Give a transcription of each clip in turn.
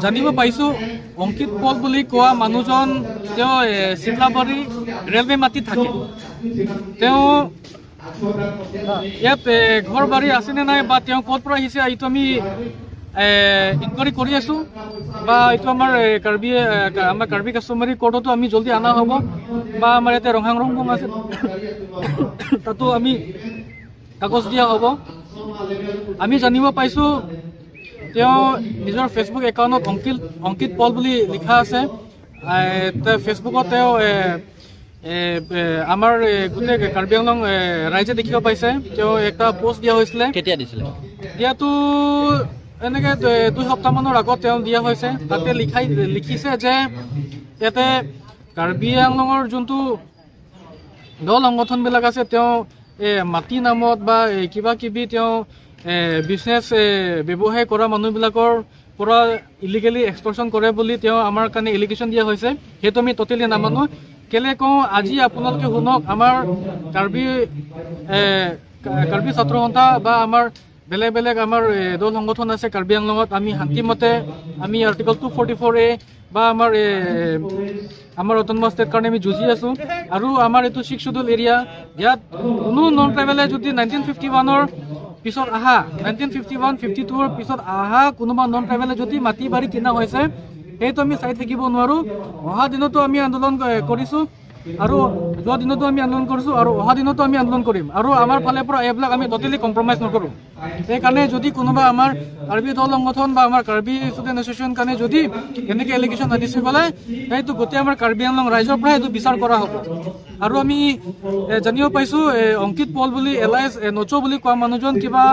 জানিব পাইছোঁ অংকিত পল বুলি কোৱা মানুহজন তেওঁ চিতলাবাৰী ৰেলৱে মাটিত থাকে। তেওঁ ইয়াত ঘৰ বাৰী আছেনে নাই বা তেওঁ ক'ৰ পৰা আহিছে এইটো আমি ইনকুৱাৰী কৰি আছোঁ, বা এইটো আমাৰ কাৰ্বি আমাৰ কাৰ্বি কাষ্টমাৰী কোৰ্টতো আমি জলদি অনা হ'ব, বা আমাৰ ইয়াতে ৰংহাং ৰংবং আছে তাতো আমি কাগজ দিয়া হ'ব। আমি জানিব পাইছোঁ তেওঁ নিজৰ ফেচবুক একাউণ্টত অংকিত পল বুলি লিখা আছে। ফেচবুকত তেওঁ আমাৰ গোটেই কাৰ্বি আংলং ৰাইজে দেখিব পাইছে, তেওঁ এটা পষ্ট দিয়া হৈছিলে। কেতিয়া দিছিলে? দিয়াটো এনেকৈ 2 সপ্তাহমানৰ আগত তেওঁ দিয়া হৈছে। তাতে লিখিছে যে ইয়াতে কাৰ্বি আংলঙৰ যোনটো দল সংগঠনবিলাক আছে, তেওঁ মাটি নামত বা কিবা কিবি তেওঁ বিজনেছ ব্যৱসায় কৰা মানুহবিলাকৰ পৰা ইলিগেলি এক্সটৰ্চন কৰে বুলি তেওঁ আমাৰ কাৰণে এলিগেশ্যন দিয়া হৈছে। সেইটো আমি ট'টেলি নামানো। কেলে কওঁ, আজি আপোনালোকে শুনক, আমাৰ কাৰ্বি কাৰ্বি ছাত্ৰ সন্থা বা আমাৰ বেলেগ বেলেগ আমাৰ দল সংগঠন আছে কাৰ্বি আংলঙত, আমি শান্তিমতে আমি আৰ্টিকল 244A বা আমাৰ আমাৰ অট'নমাছ ষ্টেট কাৰণে আমি যুঁজি আছোঁ। আৰু আমাৰ এইটো 6 শ্বেডিউল এৰিয়া, ইয়াত কোনো নন ট্ৰাইবেলে যদি 1951ৰ পিছত আহা, 1951 52ৰ পিছত আহা কোনোবা নন ট্ৰাইবেলে যদি মাটি বাৰী কিনা হৈছে, সেইটো আমি চাই থাকিব নোৱাৰোঁ। অহা দিনতো আমি আন্দোলন কৰিছোঁ, আৰু যোৱা দিনতো আমি আন্দোলন কৰিছোঁ, আৰু অহা দিনতো আমি আন্দোলন কৰিম। আৰু আমাৰ ফালৰ পৰা এইবিলাক আমি ট'টেলি কম্প্ৰমাইজ নকৰোঁ। সেইকাৰণে যদি কোনোবা আমাৰ কাৰ্বি দল সংগঠন বা আমাৰ কাৰ্বি ষ্টুডেণ্ট এছ'চিয়েশ্যন কাৰণে যদি এনেকৈ এলিগেশ্যন আনিছে গ'লে, সেইটো গোটেই আমাৰ কাৰ্বি আংলং ৰাইজৰ পৰাই সেইটো বিচাৰ কৰা হ'ব। আৰু আমি জানিব পাইছোঁ অংকিত পল বুলি এল I S নচো বুলি কোৱা মানুহজন কিবা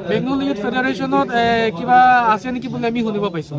বেংগল ইউথ ফেডাৰেশ্যনত কিবা আছে নেকি বুলি আমি শুনিব পাইছোঁ।